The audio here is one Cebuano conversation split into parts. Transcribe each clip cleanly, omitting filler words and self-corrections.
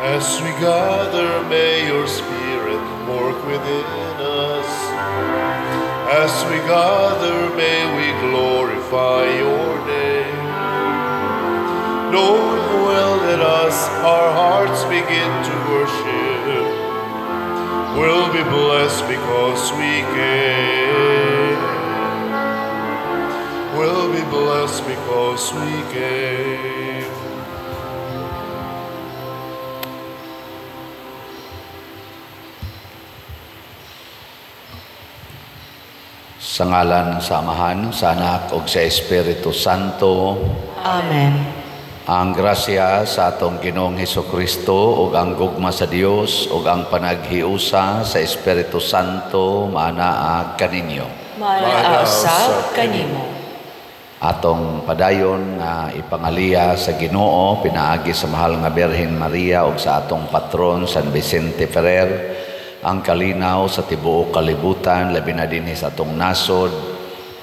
As we gather, may your Spirit work within us. As we gather, may we glorify your name. Knowing well that as our hearts begin to worship, we'll be blessed because we came. We'll be blessed because we came. Sa ngalan sa Amahan, sa Anak ug sa Espiritu Santo. Amen. Ang grasya sa atong Ginoong Hesukristo ug ang gugma sa Dios ug ang panaghiusa sa Espiritu Santo maanaa kaninyo. Maanaa usab kanimo. Atong padayon nga ipangaliya sa Ginoo pinaagi sa mahal nga Birhen Maria ug sa atong patron San Vicente Ferrer ang kalinaw sa tibuok kalibutan, labi na dinhi sa atong nasod,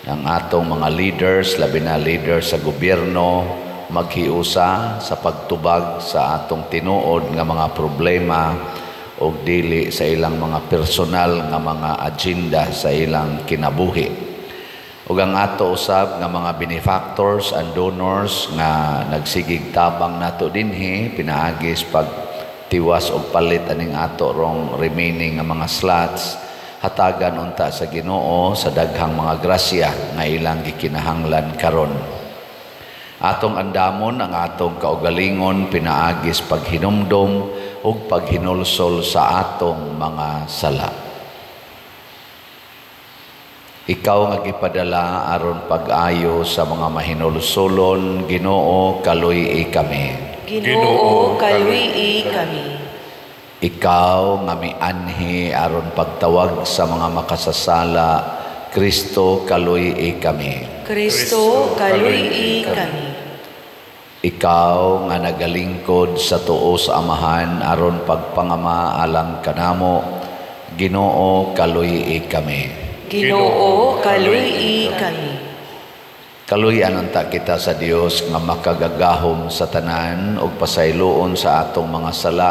ang atong mga leaders, labi na leaders sa gobyerno, maghiusa sa pagtubag sa atong tinuod nga mga problema og dili sa ilang mga personal nga mga agenda sa ilang kinabuhi. Ug ang ato usab nga mga benefactors and donors nga nagsigig tabang nato dinhi pinaagis pag tiwas og palit aning ato rong remaining nga mga slots, hatagan unta sa Ginoo sa daghang mga grasya nga ilang gikinahanglan karon. Atong andamon ang atong kaugalingon pinaagis paghinumdom ug paghinulsol sa atong mga sala. Ikaw nga gipadala aron pag-ayo sa mga mahinulsolon, Ginoo, kaluy-i kami. Ginoo, kaluy-i kami. Ikaw nga mianhi aron pagtawag sa mga makasasala, Kristo, kaluy-i kami. Kristo, kaluy-i kami. Ikaw nga nagalingkod sa tuo sa Amahan aron pagpangama alang kanamo, Ginoo, kaluy-i kami. Ginoo, kaluy-i kami. Kaluy-an unta kita sa Dios nga makagagahom sa tanan ug pasayloon sa atong mga sala.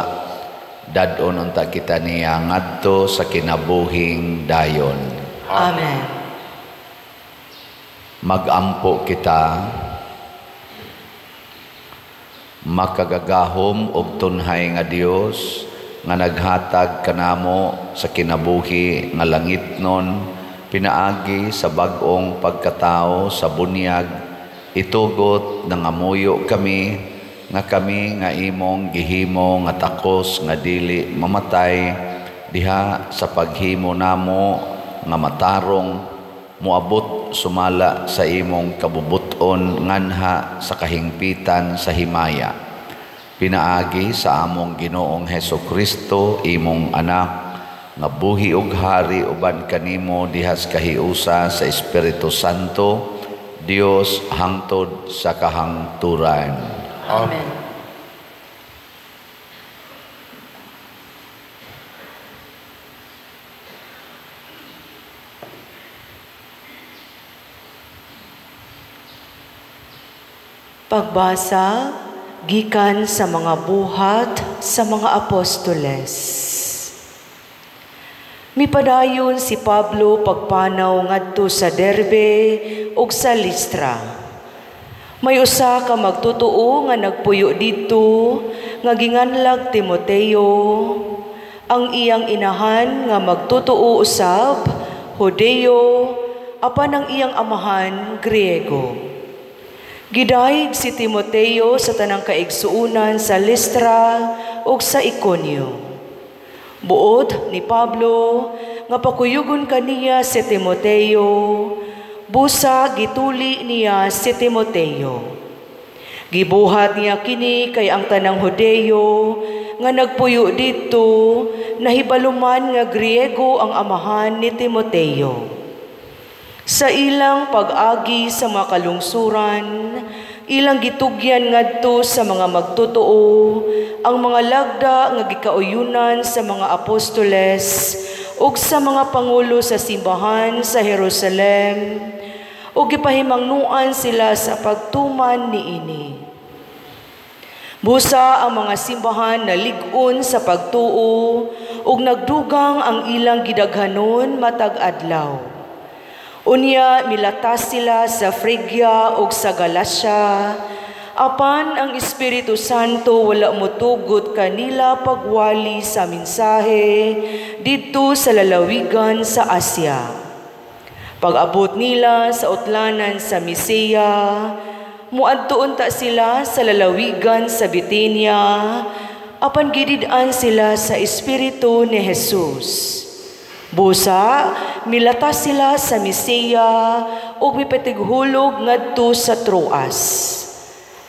Dad-on unta kita niya ngadto sa kinabuhing dayon. Amen. Magampo kita. Makagagahom og tunhay nga Dios nga naghatag kanamo sa kinabuhi nga langitnon pinaagi sa bag-ong pagkatao sa bunyag, itugot nangamuyo kami nga kami nga imong gihimo nga takos nga dili mamatay diha sa paghimo namo nga matarong moabot sumala sa imong kabubuton nganha sa kahingpitan sa himaya pinaagi sa among Ginoong Hesukristo, imong anak nga buhi og hari uban kanimo dihas kahiusa sa Espiritu Santo, Dios hangtod sa kahangturan. Amen. Pagbasa gikan sa mga buhat sa mga apostoles. Mipadayon si Pablo pagpanaw ngadto sa Derbe ug sa Listra. May usa ka magtotoo nga nagpuyo didto nga ginganlag Timoteo, ang iyang inahan nga magtotoo usab Hudeo, apan ang iyang amahan Griego. Gidayeg si Timoteo sa tanang kaigsuonan sa Listra ug sa Iconio. Buot ni Pablo nga pakuyugon kaniya si Timoteo, busa gituli niya si Timoteo. Gibuhat niya kini kay ang tanang Hudeo nga nagpuyo didto nahibaluman nga Griego ang amahan ni Timoteo. Sa ilang pag-agi sa mga kalungsuran, ilang gitugyan ngadto sa mga magtotoo ang mga lagda nga gikauyunan sa mga apostoles ug sa mga pangulo sa simbahan sa Jerusalem, ug gipahimangnuan sila sa pagtuman niini. Busa ang mga simbahan nalig-on sa pagtuo ug nagdugang ang ilang gidaghanon matag adlaw. Unya milatas sila sa Phrygia ug sa Galacia, apan ang Espiritu Santo wala motugot kanila pagwali sa mensahe didto sa lalawigan sa Asia. Pag-abot nila sa utlanan sa Mysia, muadto unta sila sa lalawigan sa Bithynia, apan gidid-an sila sa Espiritu ni Jesus. Busa, milatas sila sa Mysia ug mipatighulog ngadto sa Troas.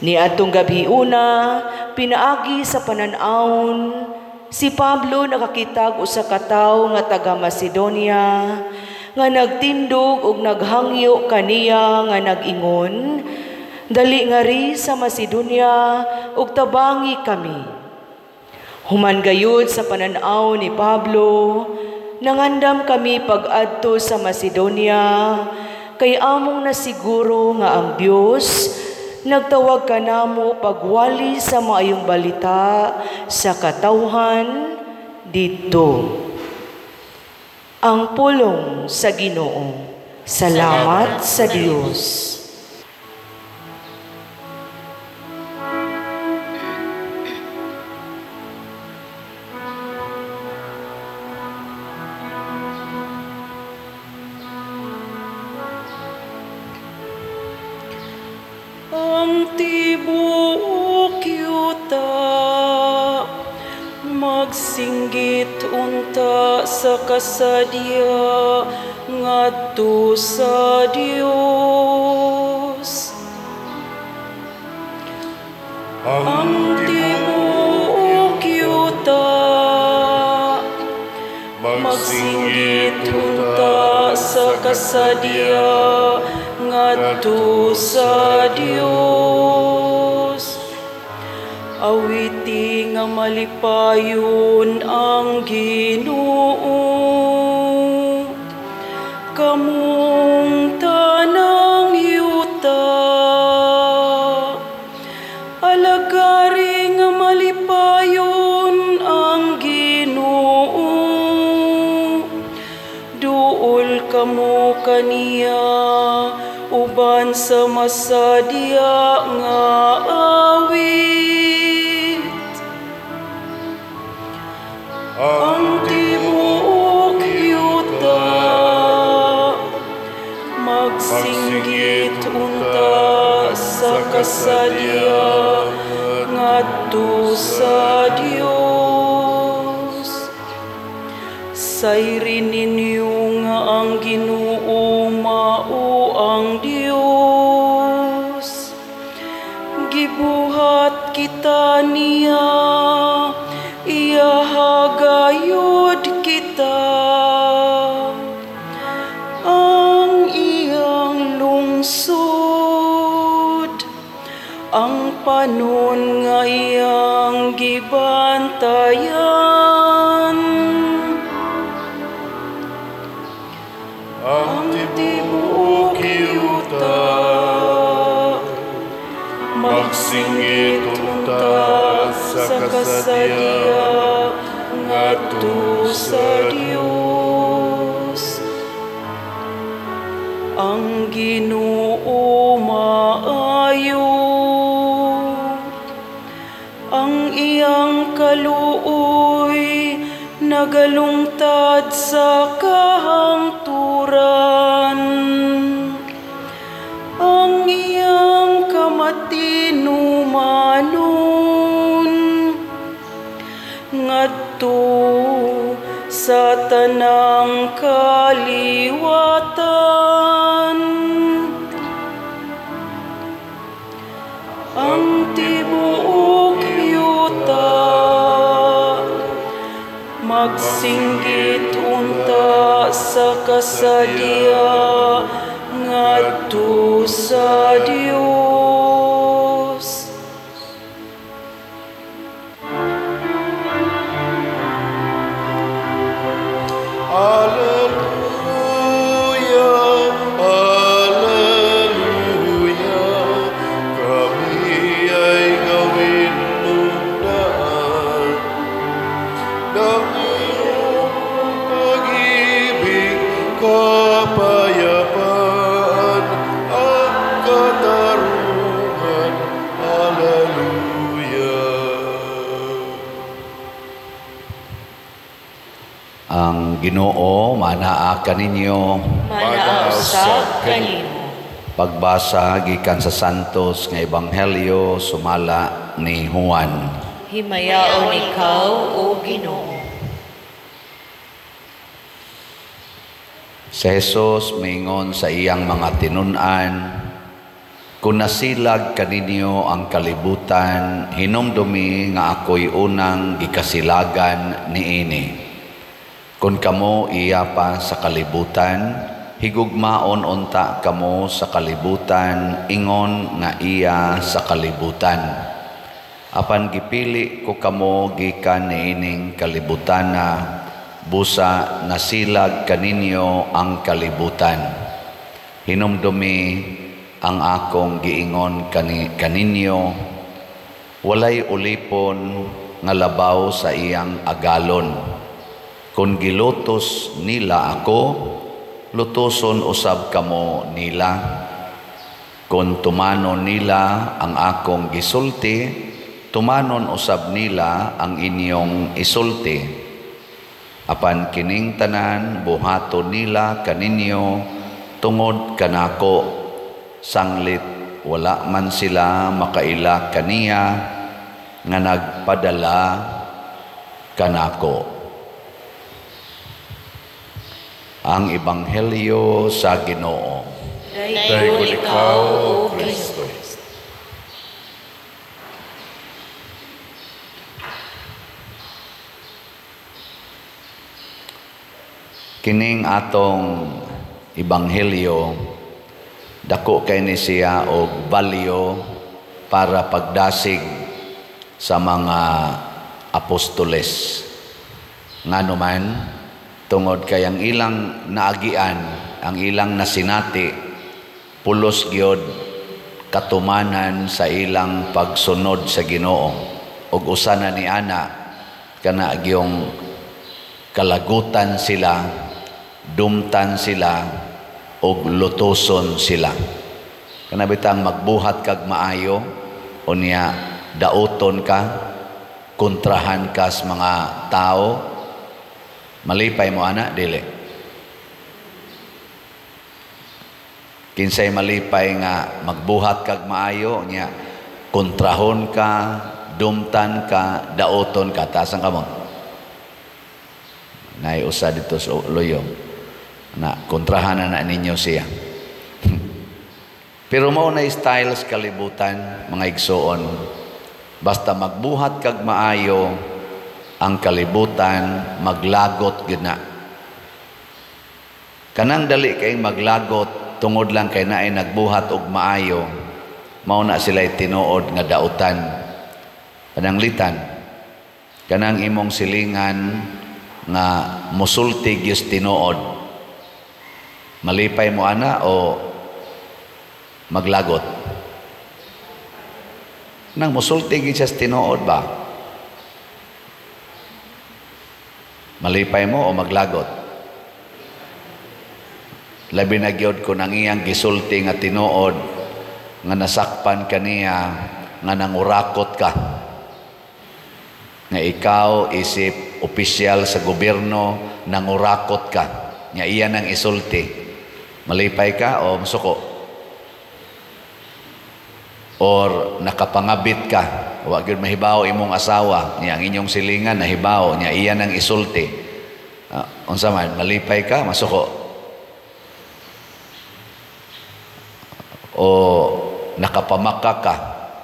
Niadtong gabhiuna, pinaagi sa panan-awon, si Pablo nakakitag usa ka tawo nga taga Macedonia nga nagtindog ug naghangyo kaniya nga nag-ingon, "Dali ngari sa Macedonia ug tabangi kami." Human gayud sa panan-aw ni Pablo, nangandam kami pag-adto sa Macedonia, kay among nasiguro nga ang Dios nagtawag kanamo pagwali sa maayong balita sa katawhan didto. Ang pulong sa Ginoo. Salamat sa Dios. Ang tibuok yuta magsinggit unta sa kasadya ngadto sa Dios. Ang tibuok yuta magsinggit unta sa kasadya ngadto sa Dios. Awiti nga malipayon ang Ginoo, kamong tanang yuta. Alagari nga malipayon ang Ginoo, duol kamo kaniya uban sa masadya nga awit. Ang tibuok yuta magsinggit unta sa kasadya ngadto sa Dios. Sayri ninyo nga ang Ginoo mao ang Dios. Gibuhat kita niya, iya gayud kita. Ang iyang lungsod, ang panon nga iyang gibantayan. Ang tibuok yuta magsinggit unta sa kasadya ngadto sa Dios. Ang Ginoo maayo, ang iyang kaluoy nagalungtad sa kahangturan. Ang iyang kamatinumanon ngadto sa tanang kaliwatan. Ang tibuok yuta magsinggit unta sa kasadya ngadto sa Dios. Alleluia, alleluia, kami ay gawin Ang Ginoo manaa kaninyo. Manaa usab kanimo. Pagbasa gikan sa Santos nga Ebanghelyo sumala ni Juan. Himayaon ikaw, o Ginoo. Si Jesus miingon sa iyang mga tinun-an, "Kung nasilag kaninyo ang kalibutan, hinumdumi nga ako'y unang gikasilagan niini. Kung kamo iya pa sa kalibutan, higugmaon unta kamo sa kalibutan, ingon nga iya sa kalibutan. Apan gipili ko kamo gikan niining kalibutana, busa nasilag kaninyo ang kalibutan. Hinumdumi ang akong giingon kaninyo, walay ulipon nga labaw sa iyang agalon. Kung gilutos nila ako, lutoson usab kamo nila. Kung tumanon nila ang akong gisulti, tumanon usab nila ang inyong isulti. Apan kining tanan buhaton nila kaninyo tungod kanako, sanglit wala man sila makaila kaniya nga nagpadala kanako." Ang Ebanghelyo sa Ginoo. Dayon ikaw, O Kristo. Kining atong Ebanghelyo dako kay ni siya og value para pagdasig sa mga apostoles. Ngano man, tungod kay ang ilang naagian, ang ilang nasinati, pulos gyud katumanan sa ilang pagsunod sa Ginoo. Og usa na ni ana kana gyung kalagutan sila, dumtan sila, og lutoson sila. Kana bitang magbuhat kag maayo, unya dauton ka, kontrahan ka sa mga tao, malipay mo ana, dili. Kinsay malipay nga magbuhat kag maayo, nya kontrahon ka, dumtan ka, dauton ka, taas ang kamot. Nay usa dito sa luyong na kontrahan na ninyo siya. Pero mao na styles kalibutan, mga igsoon. Basta magbuhat kag maayo, ang kalibutan maglagot gyud na. Kanang dali kay maglagot tungod lang kay naay nagbuhat og maayo, mao na sila'y tinuod nga dautan. Pananglitan, kanang imong silingan nga musulti gyud tinuod, malipay mo ana o maglagot? Nang musulti gyud siya tinuod ba? Malipay mo o maglagot? Labi na gyud kung ang iyang gisulti nga tinuod nga nasakpan kaniya nga nangurakot ka, nga ikaw isip opisyal sa gobyerno nangurakot ka, nga iya nang isulti, malipay ka o musuko? Or nakapangabit ka, wa gyud mahibaw imong asawa, niya ang inyong silingan nahibaw, niya iya nang isulti, unsa man, malipay ka, masuko? O nakapamaka ka,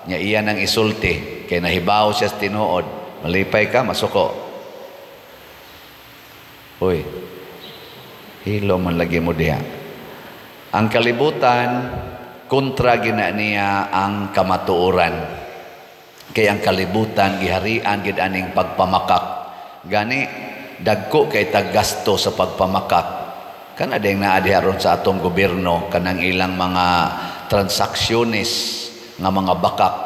niya iya nang isulti, kay nahibaw siya sa tinuod, malipay ka, masuko? Uy, hilo man lagi mo diha. Ang kalibutan kontra gina niya ang kamatuoran. Kay ang kalibutan giharian gid aning pagpamakak. Gani dagko kay taggasto sa pagpamakak. Kana ding naa diha ron sa atong gobyerno kanang ilang mga transaksyones nga mga bakak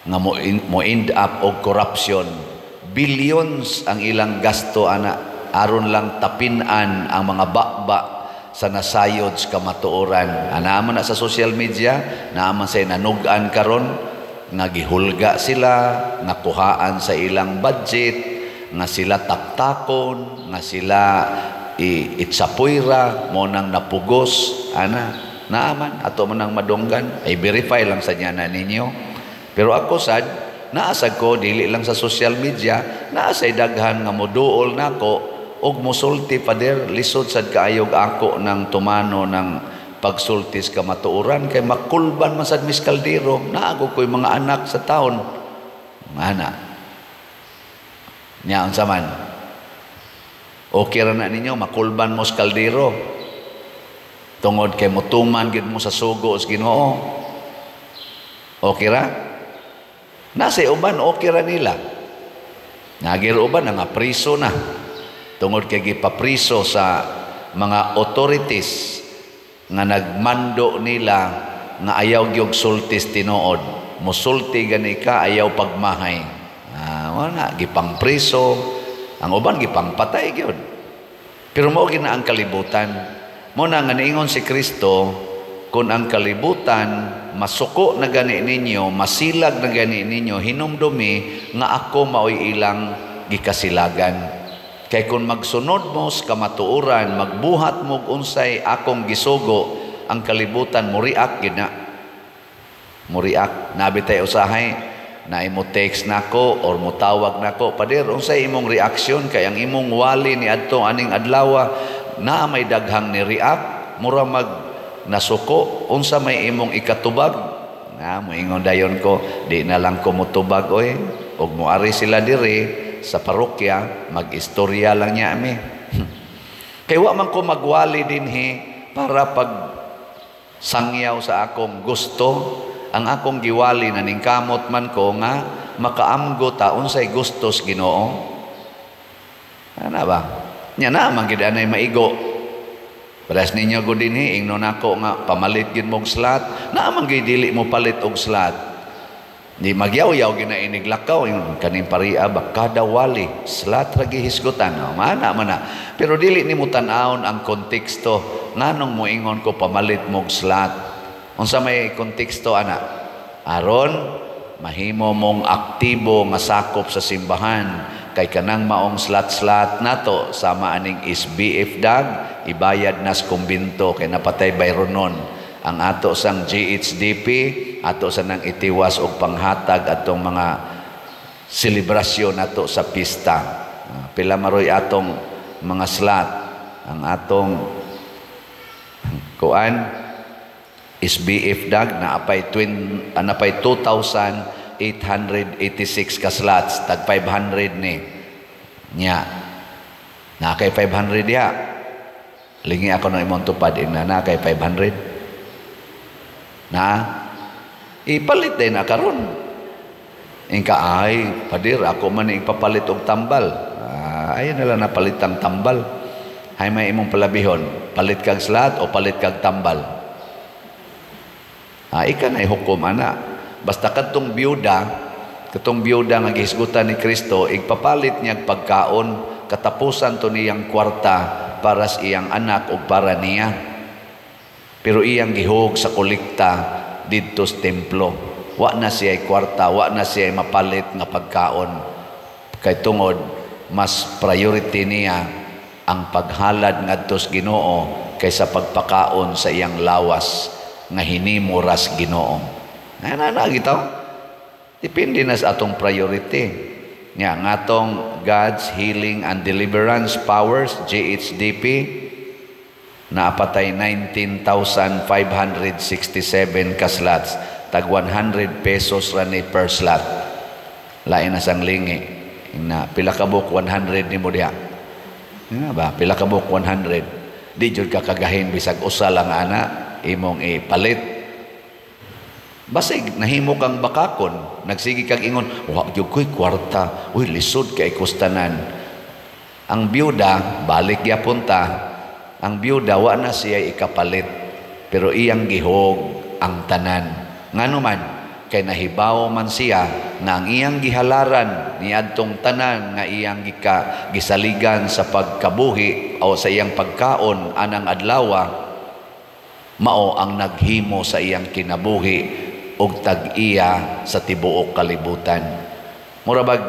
nga mo end up og corruption. Billions ang ilang gasto ana aron lang tapin-an ang mga bakba sa nasayod sa kamatuoran. Ana man na sa social media, naa man say nanugan karon nga gihulga sila, nga kuhaan sa ilang budget, nga sila taktakon, nga sila itsapuyra mo nang napugos ana naaman ato man ang madunggan ay verify lang sa niya na ninyo. Pero ako sad naasag ko dili lang sa social media, naasay daghan nga moduol nako og mosulti, "Pader, lisod sad kaayog ako ng tumano ng pagsultis kamatuoran kay makulban man sad mis kaldero, naago ko'y mga anak sa taon." Ana nya unsa man, okay ra na ninyo makulban mo sa kaldero tungod kay motuman gid mo sa sugo sa Ginoo? Okay ra? Nasa uban okay ra nila. Nagir uban nga priso na tungod kay gipapriso sa mga authorities nga nagmando nila nga ayaw gyud sultis tinuod. Musulti gani ka, ayaw pagmahay. Wala gipangpriso ang uban, gipangpatay gyud. Pero mao gina ang kalibutan. Mo na nga niingon si Kristo, kung ang kalibutan masuko na gani ninyo, masilag na gani ninyo, hinumdumi nga ako maoy ilang gikasilagan. Kay kung magsunod mo sa kamatuoran, magbuhat mo unsay akong gisugo, ang kalibutan muriak gid na. Muriak. Nabi tayo usahay, na imo text nako or motawag nako, "Pader, unsay imong reaksyon kay ang imong wali ni adto aning adlaw na may daghang ni react, mura mag nasuko, unsa may imong ikatubag?" Na moingon dayon ko, "Di na lang ko motubag oy, ug moari sila diri sa parokya, mag-istorya lang niya ami." Kay wa man ko magwali dinhi para pag sangyaw sa akong gusto. Ang akong giwali, naningkamot man ko nga makaamgo ta unsay gustos Ginoo. Ana ba? Nya na man gid anay maigo. Pares ninyo gud dinhi, ingnon nako nga pamalit gid mo og slot, naa man gid dili mo palit og slot. Di magyaw-yaw gina iniglakaw ingon kaning paria ba, kada wali slot ra gihisgutan. Oh, mana man na. Pero dili nimo tan-awon ang konteksto nganong moingon ko pamalit mo og slot. Unsa may konteksto ana? Aron mahimo mong aktibo nga sakop sa simbahan, kay kanang maong slot-slot nato sama aning SBF dag ibayad nas kumbinto kay napatay bayronon. Ang ato sang GHDP ato sa nang itiwas og panghatag atong mga selebrasyon nato sa pista. Pila maroy atong mga slot? Ang atong kuan SBF dag na apay twin napay 2,886 ka slots, tag 500 ni nya. Na kay 500 diha, lingi ako ng imong tupad ina na kay 500 na ipalit din na karon. Ingka, "Ay padir, ako man ipapalit og tambal." Ayon na lang napalit ang tambal. Hay may imong palabihon, palit kag slot o palit kag tambal? Ika na hukom ana. Basta katong biyuda nga gihisgutan ni Kristo, igpapalit niya pagkaon, katapusan to niyang kwarta para sa iyang anak ug para niya. Pero iyang gihog sa kolekta didto sa templo. Wa na siya kwarta, wa na siya mapalit nga pagkaon. Kay tungod mas priority niya ang paghalad ngadto sa Ginoo kaysa pagpakaon sa iyang lawas nga hinimo ras Ginoo. Na na gitaw. Depende na sa atong priority. Nga ngatong God's Healing and Deliverance Powers GHDP naapatay 19,567 ka slots, tag 100 pesos ra ni per slot. Lain na sang lingi na pila ka buok 100 nimo diha nga ba, pila ka buok 100, di jud ka kagahin bisag usa lang ana imong ipalit. Basig nahimo kang bakakon, nagsige kag ingon, "Wa gyud ko'y kwarta, uy, lisod kay kustanan." Ang byuda, balik gyapon ta, ang byuda wa na siya ikapalit, pero iyang gihog ang tanan. Ngano man? Kay nahibaw man siya na ang iyang gihalaran niadtong tanan nga iyang gisaligan sa pagkabuhi o sa iyang pagkaon anang adlawa, mao ang naghimo sa iyang kinabuhi og tag-iya sa tibuok kalibutan. Mura bag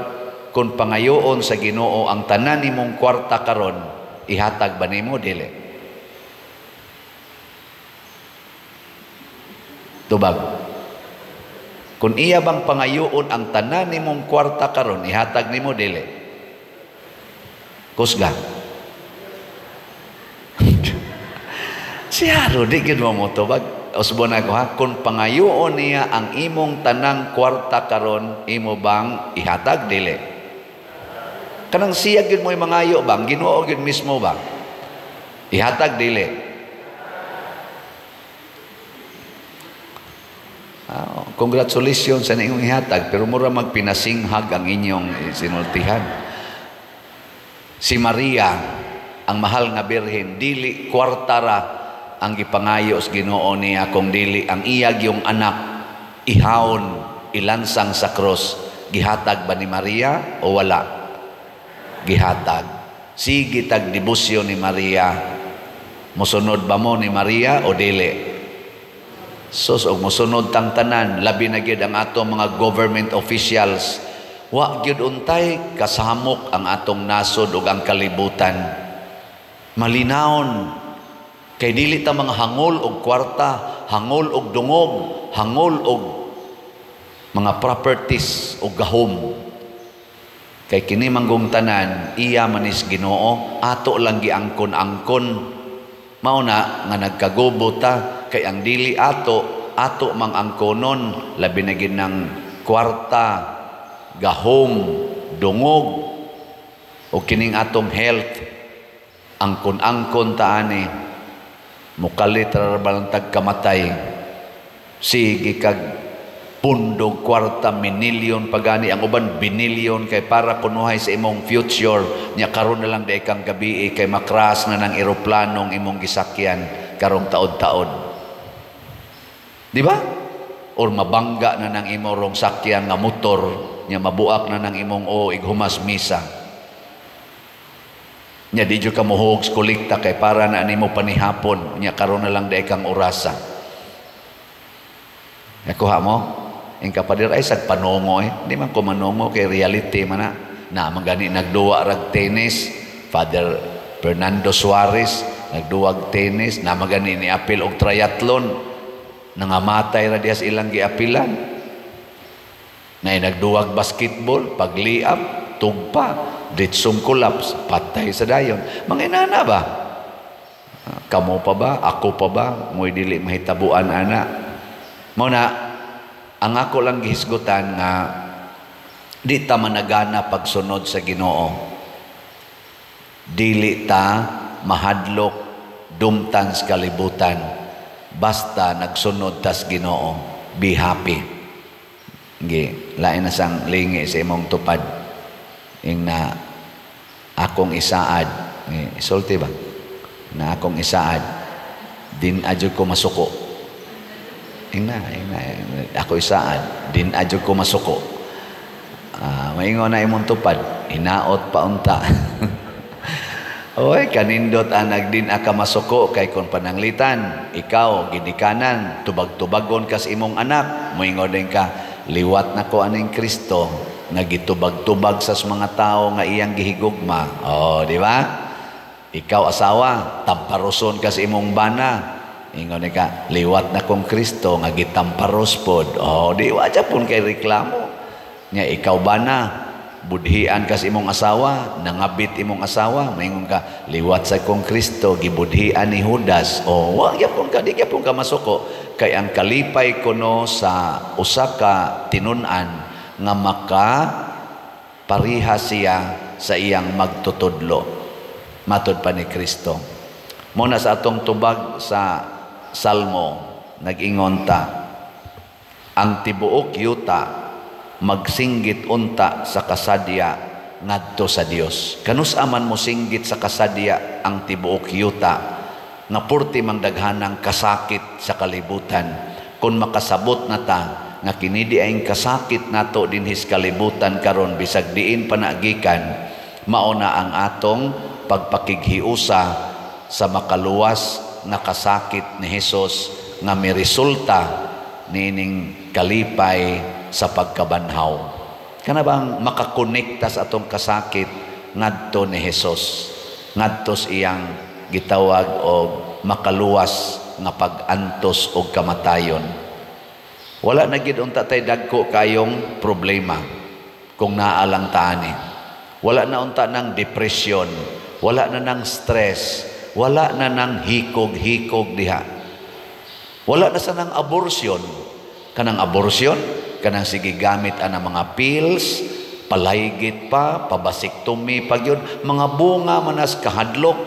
Kung pangayoon sa Ginoo ang tanan nimong kwarta karon, ihatag ba nimo dili? Tubag. Kung iya bang pangayoon ang tanan nimong kwarta karon, ihatag nimo dili? Kusga. Siyaro di gid mo motubag. Usbon ako ha, kung pangayoon niya ang imong tanang kwarta karon, imo bang ihatag dili? Kanang siya gyud mo'y mangayo bang Ginoo gyud mismo ba? Ihatag dili? Congratulations sa inyong ihatag, pero mura magpinasinghag ang inyong sinultihan. Si Maria, ang mahal nga birhen, dili kwarta ra ang gipangayo sa Ginoo niya, kung dili ang iyag yung anak ihawon, ilansang sa cross. Gihatag ba ni Maria o wala? Gihatag. Sige tag debosyon ni Maria. Mosunod ba mo ni Maria o dili? Sus, og mosunod tang tanan, labi na gyud ang atong mga government officials. Wa gyud untay kasamok ang atong nasod ug ang kalibutan. Malinawon kay dili ta mga hangol og kwarta, hangol og dungog, hangol og mga properties og gahom. Kay kini manggong tanan, iya manis Ginoo, ato lang giangkon-angkon. Mao na nga nagkagubo ta, kay ang dili ato, ato mang angkonon, labi na gid ng kwarta, gahom, dungog, o kining atong health, angkon-angkon ta ani, mukalit ra balantag kamatay. Sige kag pundog kwarta, minilyon pagani, ang uban binilyon, kay para kunuhay sa imong future nya karon na lang di kang gabi kay makras na ng eroplanong imong gisakyan karong taod-taod, di ba? Or mabangga na ng imong sakyan nga motor nya mabuak na ng imong o ighumas misa nya di jud ka mohuog sa kolekta kay para na nimo panihapon nya karon na lang di kang orasa. Nakuha mo? Ang kapadir ay sag panongo eh. Di man ko manongo kay reality man na. Na magani nagduwa rag tennis, Father Fernando Suarez nagduwag tennis, na magani ni apil og triathlon, nangamatay ra diha sa ilang giapilan. Na nagduwag basketball, pagliap, tugpa, ditsong collapse, patay sa dayon. Mga inana ba? Kamo pa ba? Ako pa ba? Mo'y dili mahitabuan ana. Mao na ang ako lang gihisgutan nga di ta managana pagsunod sa Ginoo. Dili ta mahadlok dumtan sa kalibutan. Basta nagsunod tas Ginoo, be happy. Gi, lain na sang lingi sa imong tupad. Ing na akong isaad, isulti ba? Na akong isaad, din adyo ko masuko. Ing na, ako isaad, din adyo ko masuko. Maingon na imong tupad, hinaot pa unta. Oy, kanindot anag din aka masuko kay kon pananglitan, ikaw ginikanan, tubag-tubagon kas imong anak, moingon din ka, liwat na ko aning Kristo nga gitubag-tubag sa mga tao nga iyang gihigugma. Oh, di ba? Ikaw asawa, tamparoson kas imong bana. Ingon ni ka, liwat na kong Kristo nga gitamparos pod. Oh, di wa pun kay reklamo. Nya ikaw bana, budhian kas imong asawa, nangabit imong asawa, maingon ka, liwat sa kong Kristo gibudhian ni Judas. Oh, wa gyapon ka, di gyapon ka masuko kay ang kalipay kuno sa usa ka tinun-an nga maka pariha siya sa iyang magtutudlo. Matud pa ni Kristo. Muna sa atong tubag sa Salmo, nag-ingon ta, ang tibuok yuta magsinggit unta sa kasadya ngadto sa Dios. Kanus aman mo singgit sa kasadya ang tibuok yuta nga purti mang daghanang kasakit sa kalibutan. Kung makasabot na ta nga kini di ay kasakit nato dinhis kalibutan karon bisag diin panagikan, mao na ang atong pagpakighiusa sa makaluwas nga kasakit ni Hesus nga miresulta niining kalipay sa pagkabanhaw. Kana bang makakonekta sa atong kasakit ngadto ni Hesus, ngadto sa iyang gitawag og makaluwas nga pag-antos og kamatayon. Wala na gid unta tay dagko kayong problema kung naa lang ta ani. Wala na unta ng depression, wala na ng stress, wala na ng hikog-hikog diha. Wala na sa nang abortion. Kanang abortion, kanang sige gamit ana mga pills, palaygit pa, pa-vasectomy pa gyud, mga bunga manas kahadlok,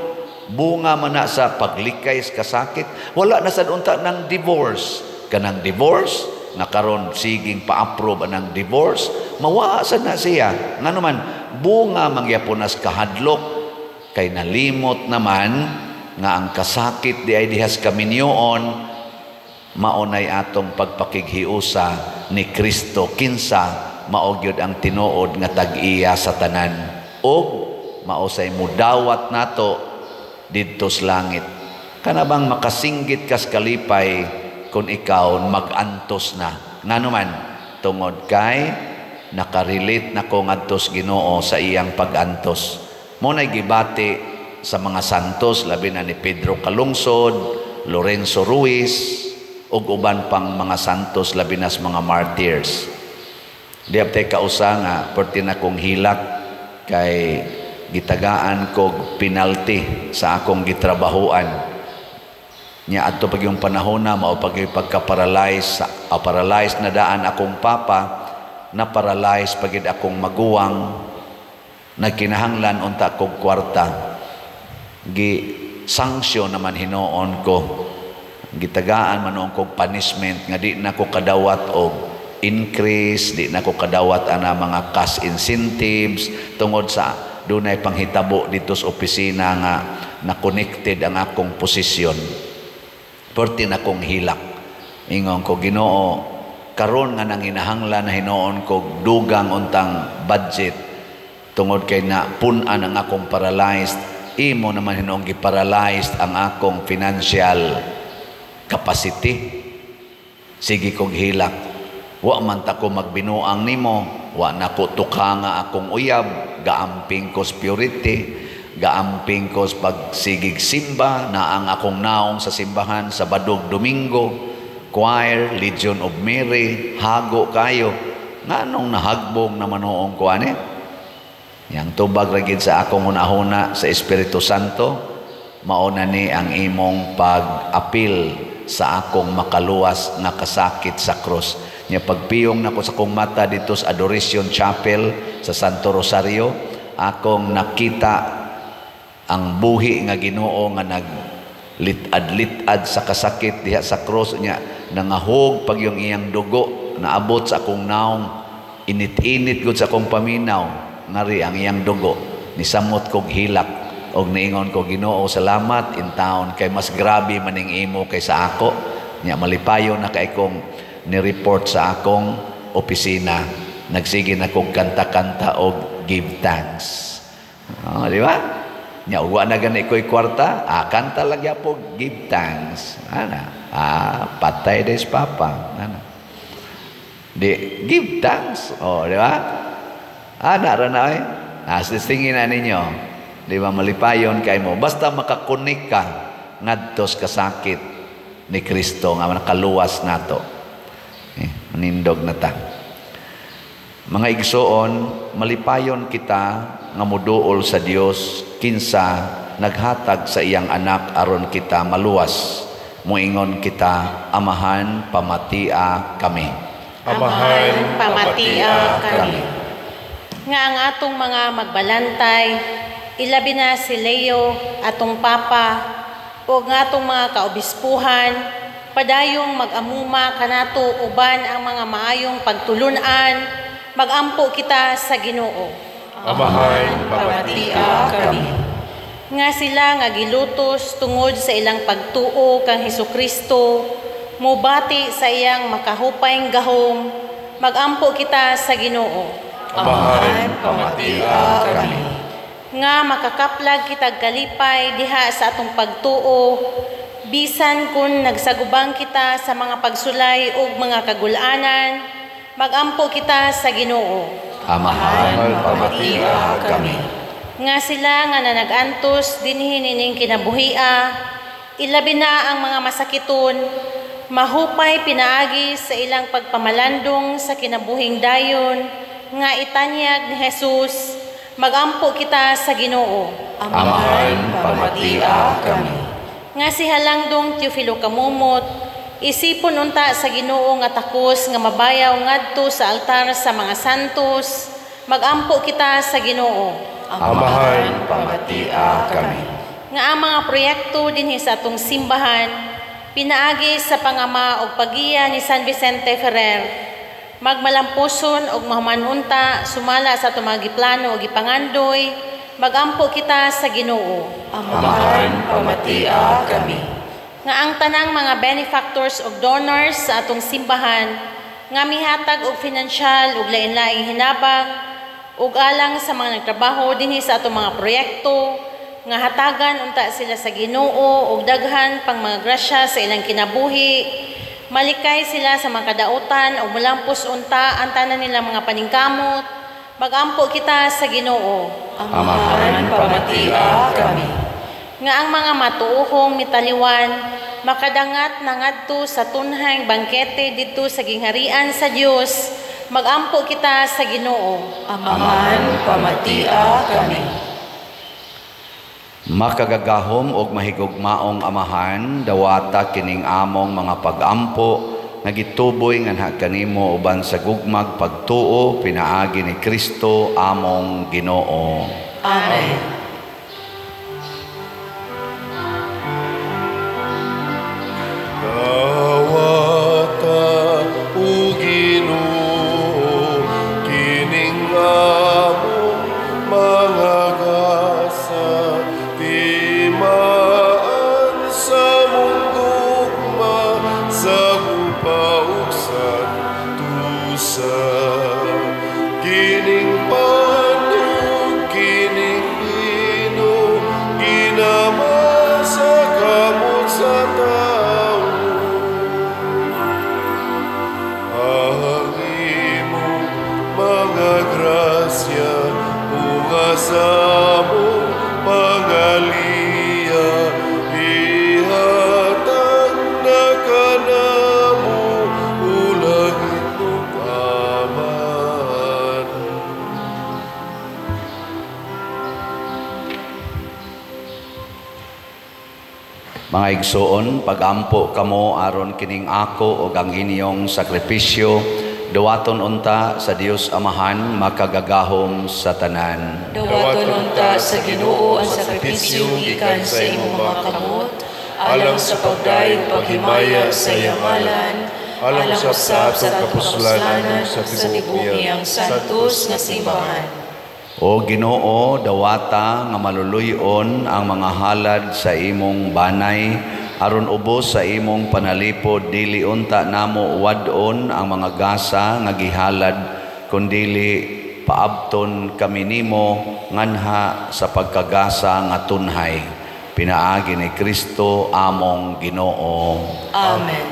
bunga man na sa paglikay sa kasakit. Wala na sad unta ng divorce. Kanang divorce, nga karon siging pa-approve anang divorce, mawa sad na siya. Ngano man, bunga mangyapon nas kahadlok, kay nalimot naman nga ang kasakit di ay dihas kaminyoon, maunay atong pagpakighiusa ni Kristo, kinsa mao gyud ang tinuod nga tag-iya sa tanan ug mausay mudawat nato didto sa langit. Kana bang makasinggit kas kalipay kung ikaw mag-antos na? Ngano man, tungod kay nakarelate na ko ngadto sa Ginoo sa iyang pag-antos. Mo nay gibati sa mga santos, labi na ni Pedro Calungsod, Lorenzo Ruiz ug uban pang mga santos, labi na sa mga martyrs. Di abtay kausa nga perti na kong hilak kay gitagaan kog penalty sa akong gitrabahuan. Nya adto pag yung panahon na mao pag yung pagka-paralyze, paralyzed na daan akong papa, na paralyzed pagid akong maguwang, nagkinahanglan unta kog kwarta. Gi sanksyon naman hinuon ko. Gitagaan man noon kog punishment nga di na ko kadawat og increase, di na ko kadawat ana mga cash incentives tungod sa dunay panghitabo dito sa opisina nga na connected ang akong posisyon. Perti na kong hilak. Ingon ko, "Ginoo, karon nga nanginahanglan na hinuon kog dugang untang budget tungod kay na pun-an ang akong paralyzed, imo naman hinuong giparalyzed ang akong financial capacity. Sige kog hilak. Wa man ta ko magbinuang nimo, wa na ko tukanga akong uyab, gaamping ko sa purity, gaamping ko sa pagsigig simba, na ang akong naong sa simbahan sa Badog Domingo, choir, Legion of Mary, hago kayo. Nganong nahagbong na manoong ko ani?" Yang tubag ra gid sa akong hunahuna sa Espiritu Santo, mao na ni ang imong pag-apil sa akong makaluwas nga kasakit sa krus. Nya pagpiyong nako sa akong mata dito sa Adoration Chapel sa Santo Rosario, akong nakita ang buhi nga Ginoo nga nag litad-litad sa kasakit diha sa krus niya, nangahog pag yung iyang dugo naabot sa akong naong, init-init gud sa akong paminaw ngari ang iyang dugo. Nisamot kog hilak og niingon ko, "Ginoo, salamat in town kay mas grabe maning imo kaysa ako." Nya malipayon na kay kong ni-report sa akong opisina, nagsige na kog kanta-kanta og give thanks. Oh, di ba? Nya wa na gani ko'y kwarta, kanta lang po, give thanks. Ana, patay des papa. Ana. Di, give thanks. Oh, di ba? Ana ra na eh. Tingin na ninyo. Di ba malipayon kay mo? Basta makakunik ka ngadto sa kasakit ni Kristo nga nakaluwas nato. Eh, manindog na ta. Mga igsoon, malipayon kita nga muduol sa Dios kinsa naghatag sa iyang anak aron kita maluwas. Muingon kita, "Amahan, pamatia kami." Amahan, pamatia kami. Nga ang atong mga magbalantay, ilabi na si Leo, atong Papa, ug nga atong mga kaobispuhan, padayong mag-amuma kanato uban ang mga maayong pagtulunan, magampo kita sa Ginoo. Amahan, pamatia kami. Nga sila nga gilutos tungod sa ilang pagtuo kang Hesukristo, mubati sa iyang makahupay gahom, magampo kita sa Ginoo. Amahan, pamatia kami. Nga makakaplag kitag kalipay diha sa atong pagtuo, bisan kung nagsagubang kita sa mga pagsulay ug mga kagulanan, Magampo kita sa Ginoo. Amahan, pamatia kami. Nga sila nga nanagantos dinhi nining kinabuhia, ilabi na ang mga masakiton, mahupay pinaagi sa ilang pagpamalandong sa kinabuhing dayon nga itanyag ni Jesus. Magampo kita sa Ginoo. Amahan, pamatia kami. Nga si Halangdong Teofilo Camomot, isipon unta sa Ginoo nga takos nga mabayaw ngadto sa altar sa mga santos. Magampo kita sa Ginoo. Amahan, pamatia kami. Nga ang mga proyekto dinhi sa atong simbahan pinaagi sa pangama og pagiya ni San Vicente Ferrer, magmalampuson og mahuman unta sumala sa atong mga giplano og gipangandoy. Magampo kita sa Ginoo. Amahan, pamatia kami. Nga ang tanang mga benefactors og donors sa atong simbahan nga mihatag og finansyal ug lain-laing hinabang ug alang sa mga nagtrabaho dinhi sa atong mga proyekto, nga hatagan unta sila sa Ginoo og daghan pang mga grasya sa ilang kinabuhi, malikay sila sa mga kadautan ug mulampos unta ang tanan nilang mga paningkamot. Magampo kita sa Ginoo. Amahan, pamatia kami. Nga ang mga matuohong mitaliwan makadangat na ngadto sa tunhang bangkete didto sa gingharian sa Dios. Magampo kita sa Ginoo. Amahan, pamatia kami. Makagagahom og mahigugmaong Amahan, dawata kining among mga pagampo nga gituboy nganha kanimo uban sa gugmag pagtuo pinaagi ni Kristo among Ginoo. Amen. Dawata o Ginoo kining among mga gasa, timaan sa mong gugma sa gupa ug santusa. Kining pan ug kining bino ginama sa kamot sa tawo. Ang imong mga grasya bunga sa among pangaliya, ihatag na kanamo o langitnong Amahan. Mga igsoon, pagampo kamo aron kining ako ug ang inyong sakripisyo duwaton unta sa Dios Amahan makagagahom sa tanan. Dawaton unta sa Ginoo ang sakripisyo gikan sa imong mga kamot, alang sa pagdayeg paghimaya sa iyang ngalan, alang usab sa atong kapuslanan sa tibuok niyang santos nga simbahan. O Ginoo, dawata nga maluluy-on ang mga halad sa imong banay, aron ubos sa imong panalipod dili unta namo wad-on ang mga gasa nga gihalad, kundili paabton kami nimo nganha sa pagkagasa nga tunhay. Pinaagi ni Kristo among Ginoo. Amen.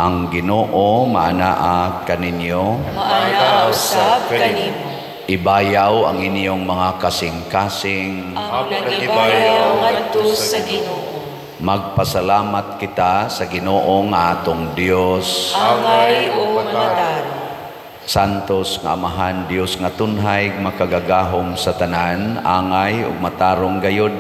Ang Ginoo maanaa kaninyo. Maanaa usab kanimo. Ibayaw ang inyong mga kasing-kasing. Ang nagibayaw ngadto sa Ginoo. Magpasalamat kita sa Ginoo nga atong Dios. Angay o matarong. Santos nga Amahan, Dios nga tunhay, makagagahom sa tanan, angay ug matarong gayod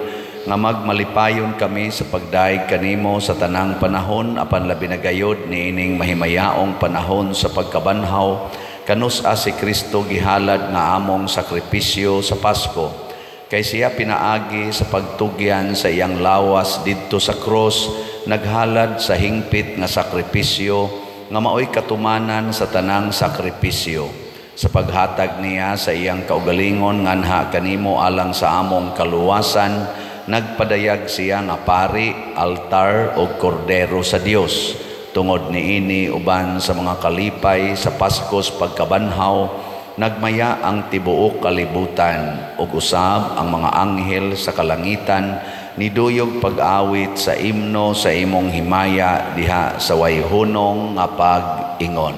nga magmalipayon kami sa pagdayeg kanimo sa tanang panahon, apan labi na gayod niining mahimayaong panahon sa pagkabanhaw, kanus-a si Kristo gihalad nga among sakripisyo sa Pasko. Kay siya pinaagi sa pagtugyan sa iyang lawas didto sa krus, naghalad sa hingpit nga sakripisyo nga maoy katumanan sa tanang sakripisyo. Sa paghatag niya sa iyang kaugalingon nganha kanimo alang sa among kaluwasan, nagpadayag siya nga pari, altar o kordero sa Dios. Tungod niini uban sa mga kalipay sa Paskos pagkabanhaw, nagmaya ang tibuok kalibutan ug usab ang mga anghel sa kalangitan niduyog pag-awit sa imno sa imong himaya diha sa wayhunong nga pag-ingon.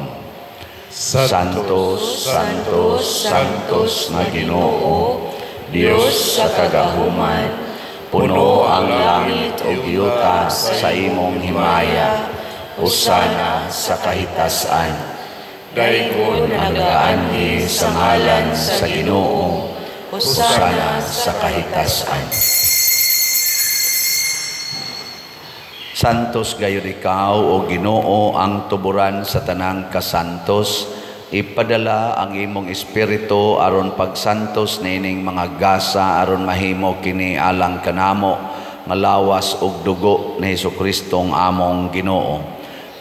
Santos, Santos, Santos nga Ginoo, Dios sa kagahuman, puno ang langit ug yuta sa imong himaya. Hosana sa kahitasan. Daygon ang nagaanhi sa ngalan sa Ginoo, hosana sa kahitasan. Santos gayud ikaw, o Ginoo, ang tuburan sa tanang kasantos. Ipadala ang imong espiritu aron pagsantos niining mga gasa aron mahimo kini alang kanamo nga lawas ug dugo ni Hesukristo ang among Ginoo.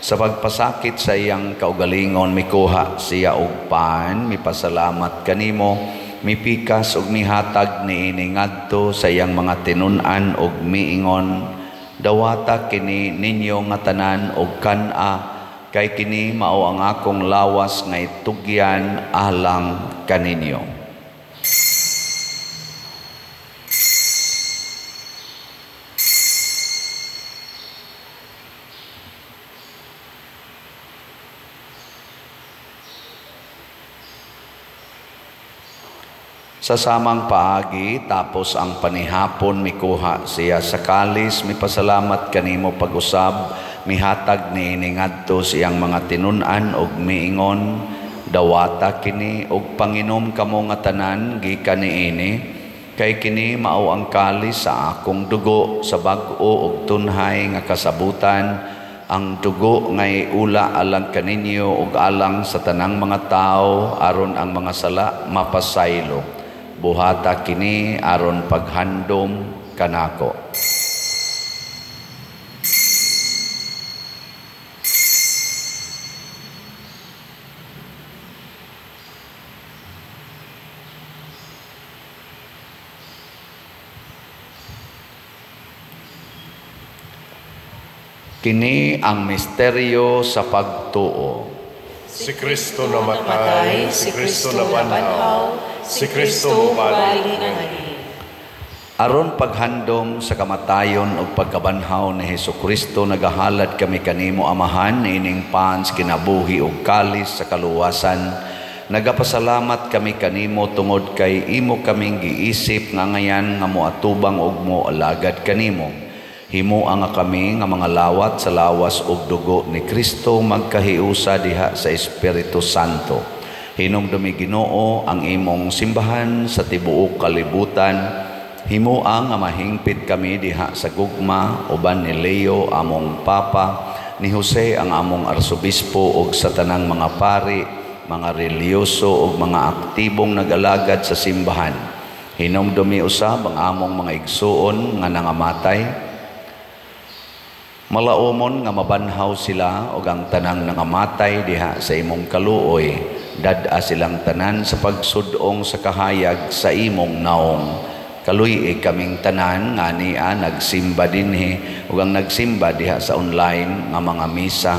Sa pagpasakit sa iyang kaugalingon mikuha siya og pan, mipasalamat kanimo, mipikas ug mihatag niini ngadto sa iyang mga tinun-an ug miingon, dawata kini ninyo nga tanan og kan-a, kay kini mao ang akong lawas nga itugyan alang kaninyo. Sa samang paagi, tapos ang panihapon, mikuha siya sa kalis, mipasalamat kanimo pag-usab, mihatag niini ngadto sa iyang mga tinun-an og miingon, dawata kini og panginom kamo nga tanan gikan niini, kay kini mao ang kalis sa akong dugo sa bag-o og tunhay nga kasabutan, ang dugo nga iula alang kaninyo ug alang sa tanang mga tawo aron ang mga sala mapasaylo. Buhata kini aron paghandom kanako. Kini ang misteryo sa pagtuo. Si Kristo namatay, si Kristo nabanhaw, si Kristo mubalik. Aron paghandom sa kamatayon ug pagkabanhaw ni Hesukristo, nagahalad kami kanimo Amahan ining pans kinabuhi ug kalis sa kaluwasan. Nagapasalamat kami kanimo tungod kay imo kaming giisip nga ngayan nga moatubang ug moalagad kanimo. Himoa nga kami nga mga lawat sa lawas ug dugo ni Kristo magkahiusa diha sa Espiritu Santo. Hinumdumi Ginoo ang imong simbahan sa tibuok kalibutan. Himoa nga mahingpit kami diha sa gugma uban ni Leo among Papa, ni Jose ang among Arsobispo ug sa tanang mga pari, mga relihiyoso ug mga aktibong nag-alagad sa simbahan. Hinumdumi usab ang among mga igsuon nga nangamatay. Malaumon nga mabanhaw sila og ang tanang nangamatay diha sa imong kaluoy. Dad-a silang tanan sa pagsudong sa kahayag sa imong naong. Kaluy-i kaming tanan nga nia nagsimba dinhi ug ang nagsimba diha sa online nga mga misa.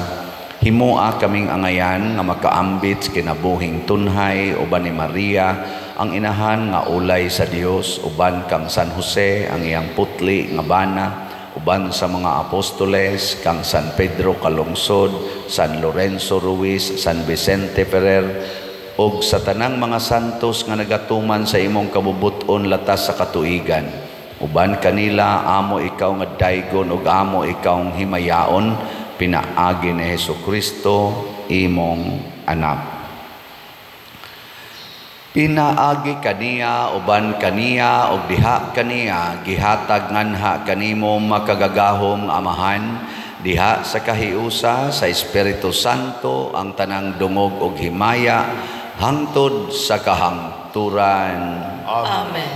Himoa kaming angayan nga makaambit sa kinabuhing tunhay uban ni Maria ang inahan nga ulay sa Dios, uban kang San Jose ang iyang putli nga bana, uban sa mga apostoles kang San Pedro Calungsod, San Lorenzo Ruiz, San Vicente Ferrer, ug sa tanang mga santos nga nagatuman sa imong kabubut-on latas sa katuigan. Uban kanila amo ikaw nga daygon ug amo ikaw himayaon, pinaagi ni Hesukristo imong anak. Pinaagi kaniya, uban kaniya, ug diha kaniya, gihatag nganha kanimo makagagahom Amahan, diha sa kahiusa sa Espiritu Santo ang tanang dungog ug himaya hangtod sa kahangturan. Amen.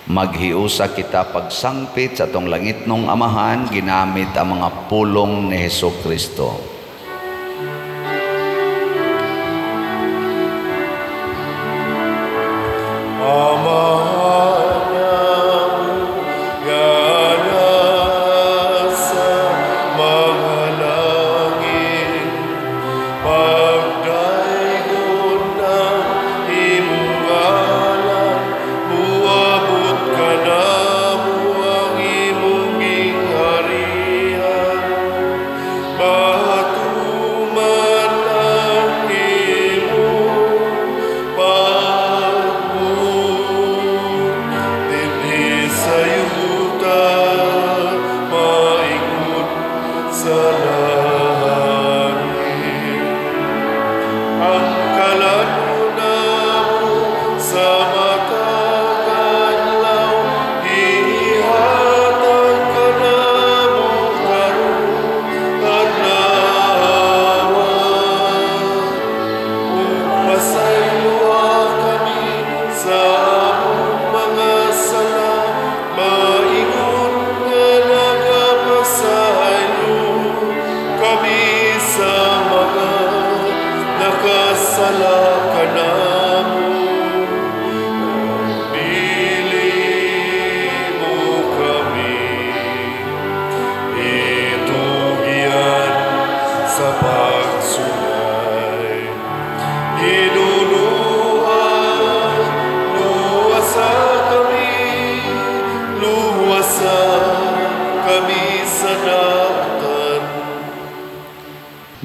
Maghiusa kita pagsangpit sa atong langitnong Amahan ginamit ang mga pulong ni Hesukristo. Amahan nga nasa mga langit, pagdaygon ang imong ngalan, muabot kanamo ang imong gingharian.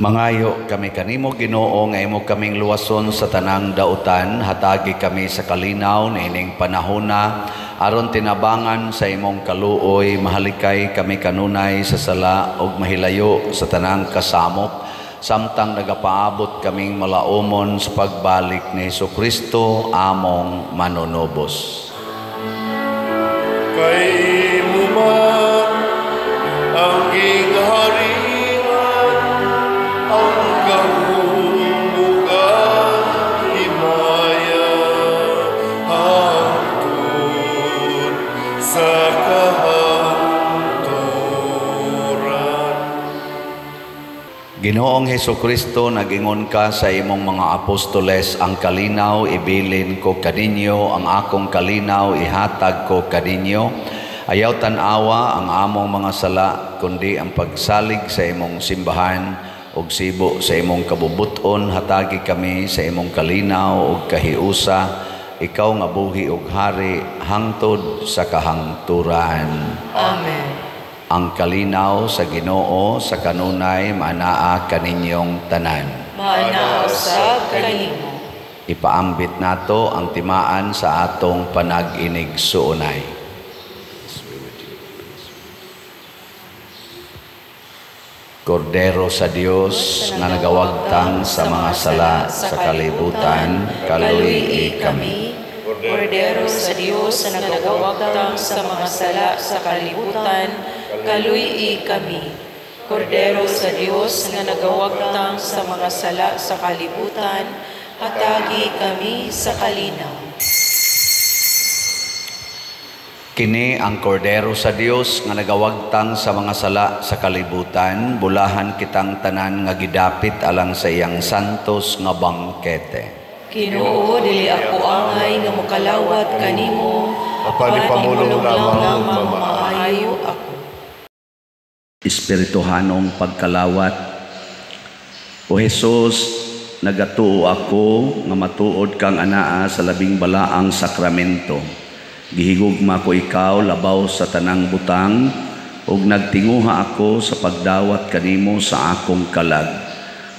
Mangayo kami kanimo, Ginoo, nga imo kaming luwason sa tanang dautan, hatagi kami sa kalinaw niining panahona aron tinabangan sa imong kaluoy, mahalikay kami kanunay sa sala ug mahilayo sa tanang kasamok, samtang nagapaabot kaming malaumon sa pagbalik ni Hesukristo among manunubos. Kay imo man ang gingharian, ang gahom ug ang himaya, hangtod sa kahangturan. Ginoong Hesukristo, nagingon ka sa imong mga apostoles, ang kalinaw ibilin ko kaninyo, ang akong kalinaw ihatag ko kaninyo. Ayaw tan-awa ang among mga sala, kundi ang pagsalig sa imong simbahan ug sibo sa imong kabubuton, hatagi kami sa imong kalinaw ug kahiusa, ikaw nga buhi ug hari hangtod sa kahangturan. Amen. Ang kalinaw sa Ginoo sa kanunay maanaa kaninyong tanan. Maanaa usab kanimo. Ipaambit nato ang timaan sa atong panag-inig suunay. Kordero sa Dios nga nagawagtang sa mga sala sa kalibutan, kaluy-i kami. Kordero sa Dios nga nagawagtang sa mga sala sa kalibutan, kaluy-i kami. Kordero sa Dios nga nagawagtang sa mga sala sa kalibutan, hatagi kami sa kalinaw. Kini ang Kordero sa Dios nga nagawagtang sa mga sala sa kalibutan, bulahan kitang tanan nga gidapit alang sa iyang santos nga bangkete. Ginoo, dili ako angay nga mokalawat kanimo, apan ipamulong lamang maayo ako. Espirituhanong pagkalawat. O Jesus, nagatuo ako nga matuod kang anaa sa labing balaang sakramento. Gihigugma ko ikaw labaw sa tanang butang, ug nagtinguha ako sa pagdawat kanimo sa akong kalag.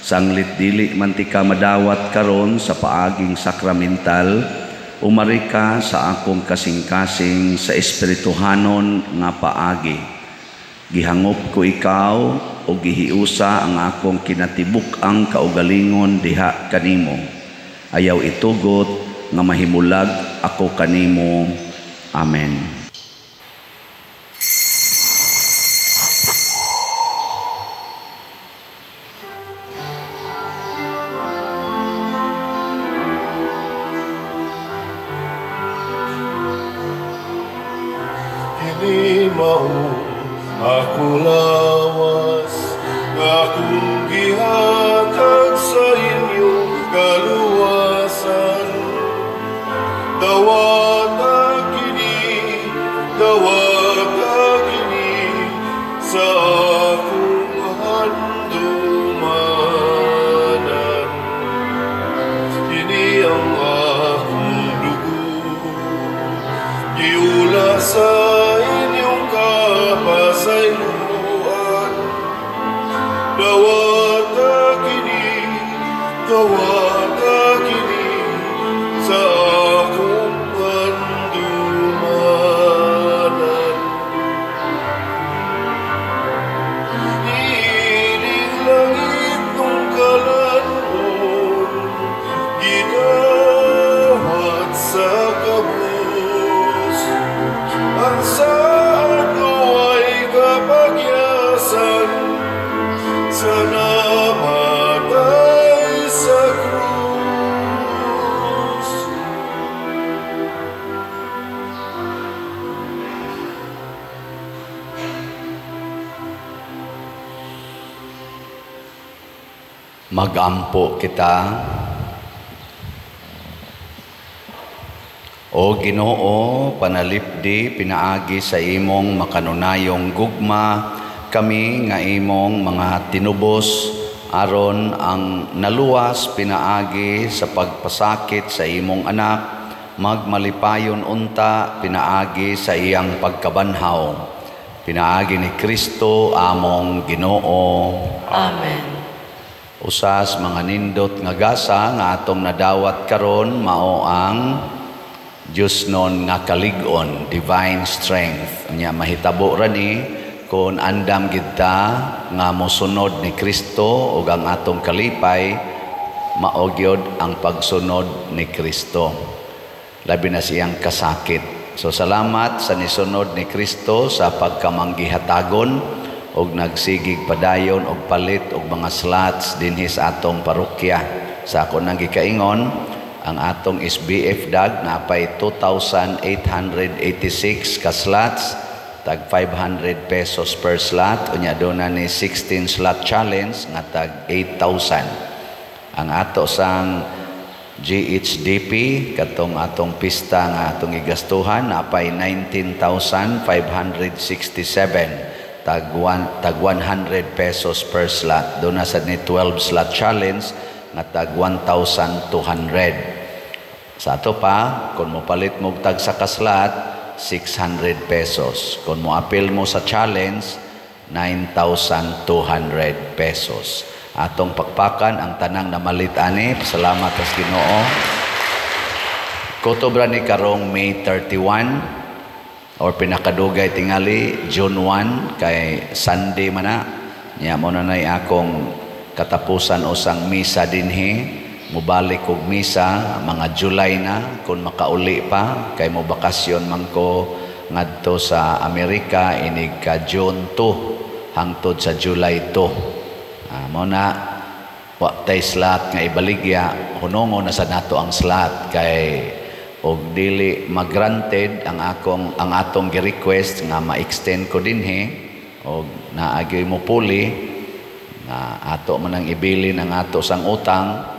Sanglit dili man ti ka madawat karon sa paaging sakramental, umari ka sa akong kasing-kasing sa espirituhanon nga paagi. Gihangop ko ikaw o gihiusa ang akong kinatibuk-ang kaugalingon diha kanimo. Ayaw itugot nga mahimulag ako kanimo. Amen. Kini mao ako lawas, akong gihatag sa inyong kaluwasan. Dawata kini sa akong handumanan. Kini ang akong dugo, giula sa inyong kapasayloan. Dawata kini sa akong handumanan. Ining langit nung kalanon, gidawat sa kabus. Ang sa ako ay kapagyasan, sa namatay sa krus. Magampo kita. O Ginoo, panalipdi pinaagi sa imong makanunayong gugma kami nga imong mga tinubos, aron ang naluwas pinaagi sa pagpasakit sa imong anak, magmalipayon unta pinaagi sa iyang pagkabanhaw. Pinaagi ni Kristo among Ginoo. Amen. Usas mga nindot nga gasa nga atong nadawat karon mao ang Diyosnon nga kalig-on, divine strength. Unya mahitabo ra ni kung andam gid ta nga mosunod ni Kristo ug ang atong kalipay mao gyud ang pagsunod ni Kristo. Labi na siyang kasakit. So salamat sa nisunod ni Kristo sa pagkamanggihatagon og nagsigig padayon og palit og mga slots dinhi sa atong parokya. Sa ako nang gikaingon, ang atong SBF DAG napay 2,886 ka slots, tag 500 pesos per slot. Unya doon na ni 16 slot challenge nga tag 8,000. Ang ato sang GHDP katong atong pista nga atong gigastuhan napay 19,567, tag 100 pesos per slot. Doon na sad ni 12 slot challenge nga tag 1,200. Sa ato pa, kung mopalit mo tag sa ka-slot, 600 pesos. Kung moapil mo sa challenge, 9,200 pesos. Atong pakpakan ang tanang namalit ani. Salamat sa Ginoo. Kutob ra ni karong May 31 or pinakadugay tingali June 1 kay Sunday man na. Nya mo na nay akong katapusan usang misa dinhi. Mubalik og misa mga July na kung makauli pa kay mo bakasyon man ko ngadto sa Amerika inig ka June 2 hangtod sa July 2. Mo na wa tay slot nga ibaligya, hunongo na sa nato ang slot kay og dili magranted ang atong gi-request nga ma-extend ko dinhi og naagyoy mo puli na ato man ang ibilin ang ato sang utang.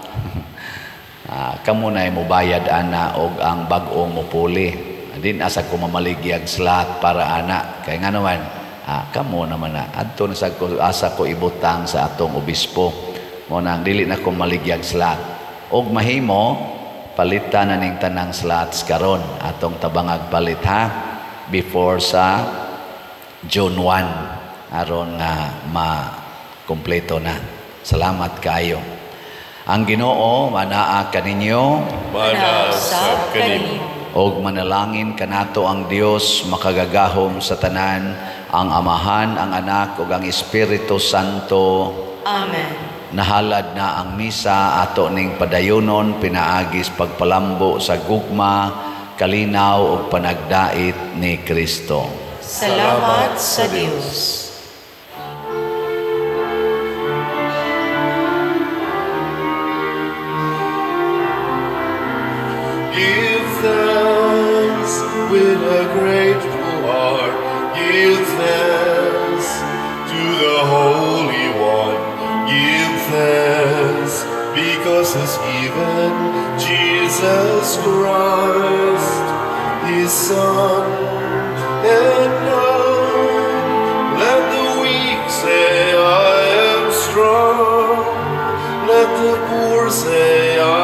Kamo na mobayad ana og ang bag-ong mopuli. Din asa ko mamaligyag slot para ana kay nga naman kamo naman na adto na sa ko asa ko ibutang sa atong obispo mo nang dili na ko maligyag slot og mahimo palitan na ning tanang slots karon atong tabangag palit ha before sa June 1 aron nga ma-kompleto na. Salamat kaayo. Ang Ginoo manaa kaninyo, Manaa sab kanimo. Og manalangin kanato ang Dios makagagahom sa tanan, ang Amahan, ang Anak ug ang Espiritu Santo. Amen. Nahalad na ang misa ato ning padayonon pinaagis pagpalambo sa gugma, kalinaw ug panagdait ni Kristo. Salamat sa Dios. Give thanks with a grateful heart. Give thanks to the Holy One. Give thanks because He's given Jesus Christ, His Son. And now let the weak say, I am strong. Let the poor say, I